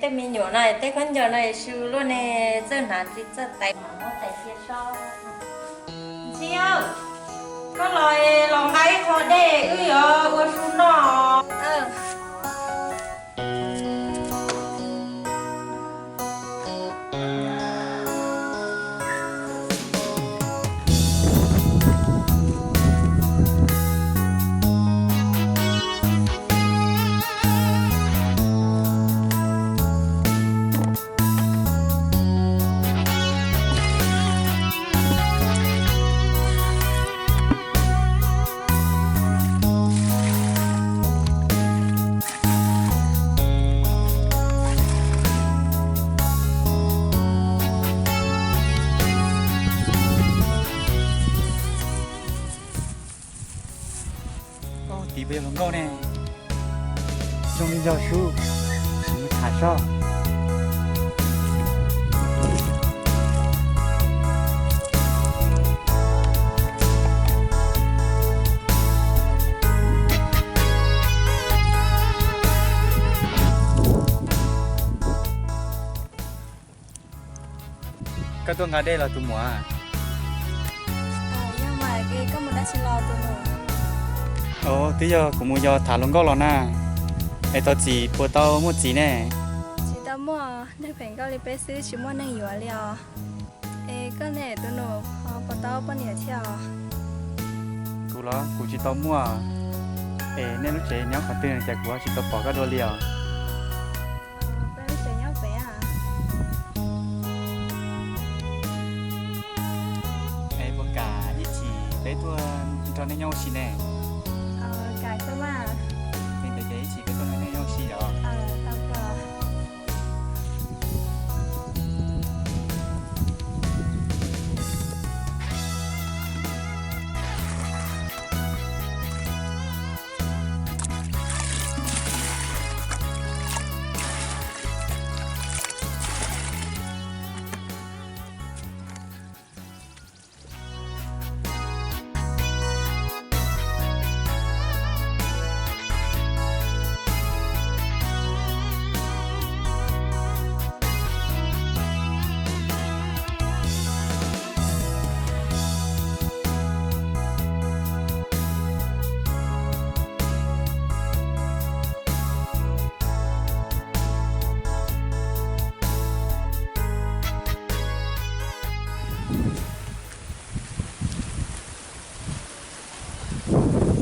Tej me nyuam no, tej khaub ncaws no su luaj ne, txawj hnav tsis txawj tais, muab tais cia soj. Ntxhi, koj los, los nqa ib qho dej wb yuav ua su noj. Tiv peb yog hluas nkauj ne, zoo li yog sub, sim mus tham soj. Koj tuaj nqa dej los tus muam? Yog mas, koj mus dab tsi los tus muam? Twb yog kuv mus yos tham hluas nkauj los na. Es tau txim puas tau muaj txiv ne? Tsis tau muaj, neeg phem nkauj li peb xwb tsis muaj neeg yuav li os. Es koj ne tus nus, ho puas tau poj niam thiab os? Kuv los kuv tsis tau muaj. Es nej lub tsev nyob qhov twg no cas kuv ho tsis tau pom koj dua li os? Peb lub tsev nyob pem. Es puas kam ib chim peb tuaj nrog nej nyob ua si ne? Kam xwb mas. Ib chim peb tuaj nrog nej nyob ua si os.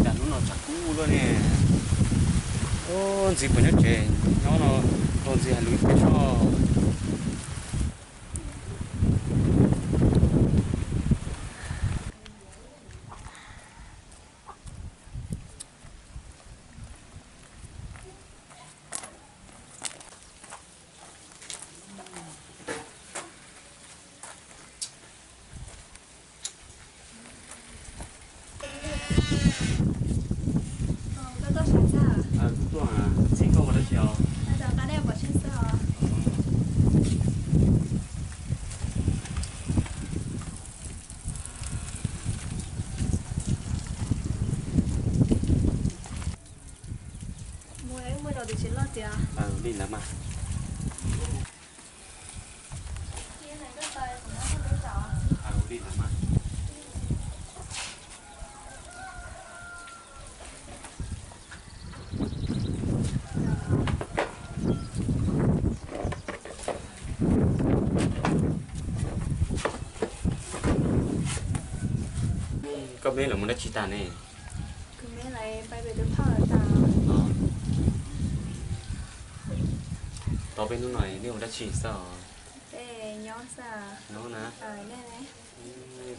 Cas hnub no tshav kub luaj ne. Ub, Ntxhi puas nyob tsev? Nyob no, nrog Ntxhi hais lus ib pliag soj. Koj tuaj xav xwb? Kuv tuaj, Ntxhi koj ua dab tsi os? Nqa dej pov tseg xwb os. Mus es muaj zaus twb tsis loj tiag. Li ntawd mas. Li ntawd mas. Koj me lawv mus dab tsi tag ne? Kuv me lawv pais pem tus phauj lawv tas. Tau peb hnub no nej ua dab tsi xwb os? Peb nyob xwb. Nyob na. Nej ne?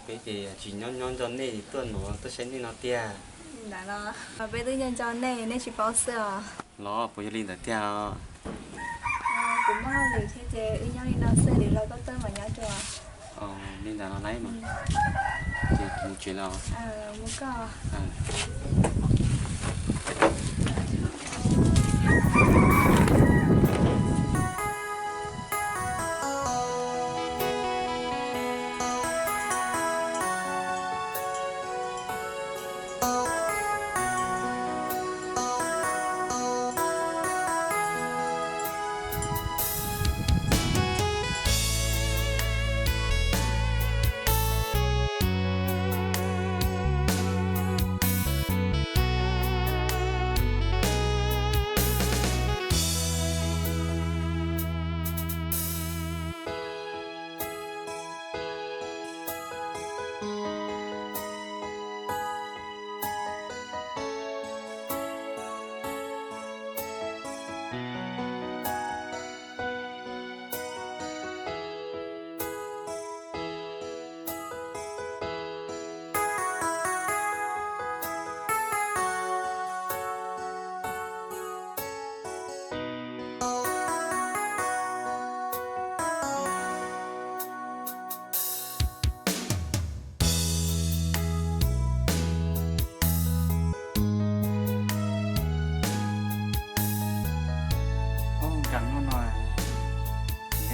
Peb ces tsis nyob, nyob nco nej tuaj no, tuaj saib nej no tiag. Ntawd los peb twb nco nco nej, nej tsis paub xwb os. Los puas yog li ntawd tiag? Kuv muaj hauj lwm thiab ces wb nyob li no xwb, lwm zaus koj tuaj mam nyob dua. Li ntawd los laib mas. Ces kuv mus tsev lawm. Mus koj.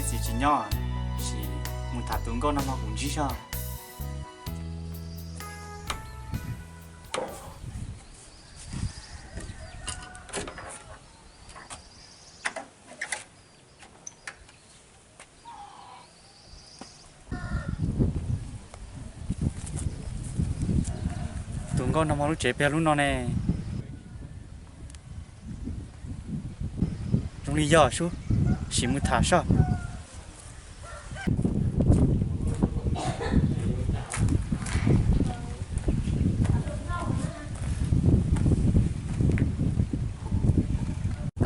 Txiv tsis nyob, sim mus tham tus nkauj nag hmo kuv ntsib zog. Tus nkauj nag hmo lub tsev pem lub no ne. Zoo li yog sub, sim mus tham soj.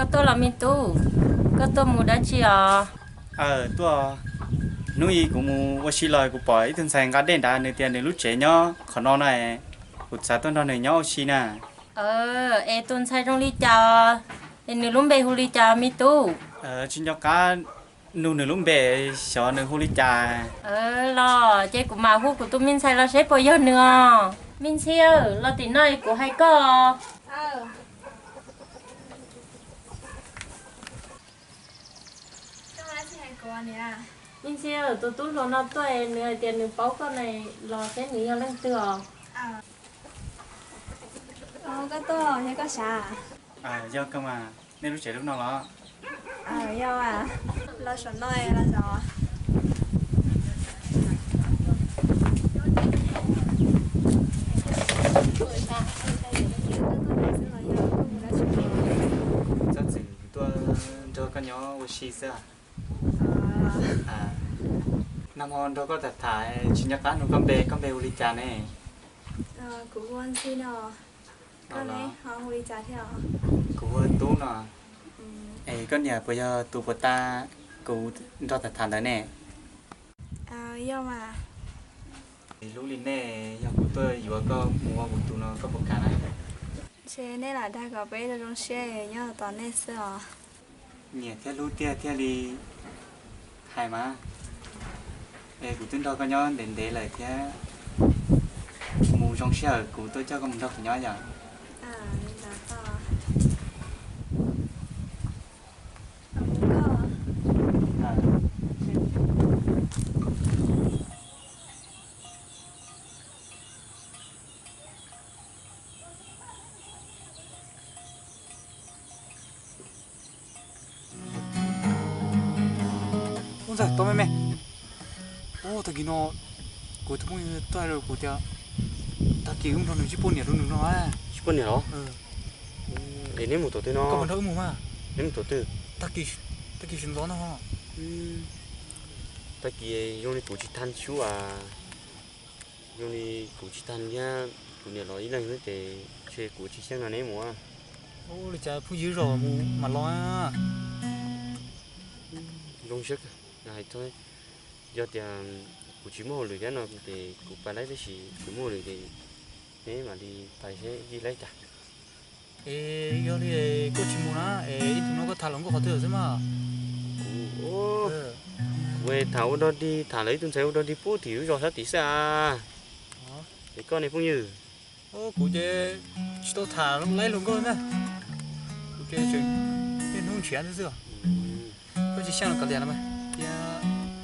Koj tuaj los me tub, koj tuaj mus dab tsi os? Aw, tuaj. Hnub i kuv mus ua si los kuv pom ib tug ntxhais nqa dej nrad, nws tias nws lub tsev nyob qhov no na, kuv xav tuaj nrog nws nyob ua si na. Es tus ntxhais zoo li cas, es nws lub npe hu li cas me tub? Tsis nco qab nug nws lub npe, xyov nws hu li cas. Los ces kuv mam hu kuv tus me ntxhais los seb puas yog nws os. Me ntxhi, los tim no kuv hais koj. Me ntxhi, tus tub hluas no tuaj, nws hais tias nws paub koj ne, los seb nws yog leej twg os. Koj tuaj, yog koj sav? Yog kawg mas, nej lub tsev lub no los? Yog, los saum no los sav. Txhob txwm tuaj nrog koj nyob ua si xwb. Nag hmo nrog koj tham tham tsis nco qab nug koj npe, koj npe hu li cas ne? Kuv hu Ntxhi no. Koj ne, ho hu li cas thiab? Kuv hu Tub no. Es koj niam puas yog tus puas ta kuv nrog tham tham ntawd ne? Yog mas. Hlub li nej, yog kuv tuaj yuav koj mus ua kuv tus no koj puas kam na? Ntshe nej lam dag kom peb zoo zoo siab nyob tos nej xwb os. Nyiam thiab hlub tiag thiaj li hais mas. Es kuv twb nrog koj nyob ntev ntev lawm thiab, mus zoo sij hawm kuv tuaj coj koj mus nrog kuv nyob yom. Ub ntxawg, tau me me. Ub, tag kis no kuv tus phooj ywg tuaj hais rau kuv tias tag kis wb nrog nws sib poj niam rau nws no. Sib poj niam los? Es neb mus thaum twg no? Koj puas nrog wb mus mas? Neb mus thaum twg? Tag kis sawv ntxov no. Tag kis zoo li kuv tsis tag xyuas, zoo li kuv tsis tag thiab, kuv niam los ib leeg xwb ces ntshe kuv tsis xyeej nrog neb mus. Ua li cas phooj ywg zos mus mam los. Zoo siab kawg, hais txog yog tias kuv tsis muaj hauj lwm thiab no ces kuv pais laib, tab sis kuv muaj hauj lwm ces neb mam li pais seb yij laib cas. Es yog li koj tsis mus na, es ib tug no koj tham hluas nkauj qhov twg xwb mas? Kuv, kuv tham ua dog dig, tham lawv ib tug ntxhais ua dog dig puag tim lub zos sab tid xwb a. Es koj ne phooj ywg? Kuv ces tsis tau tham laib hluas nkauj na. Kuv ces tseem niaj hnub nrhiav xwb xwb. Koj tsis xyeej los kav liam los mas, cia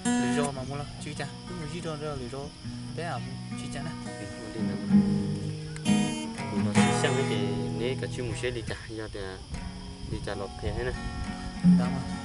lwm zaus mam mus los tsis ua cas, wb mus zij rau lwm zaus peb mam mus tsis ua cas na. Kuv los tsis xyeej ces neb kav tsij mus seb li cas, yog tias li cas los qhia thiab na.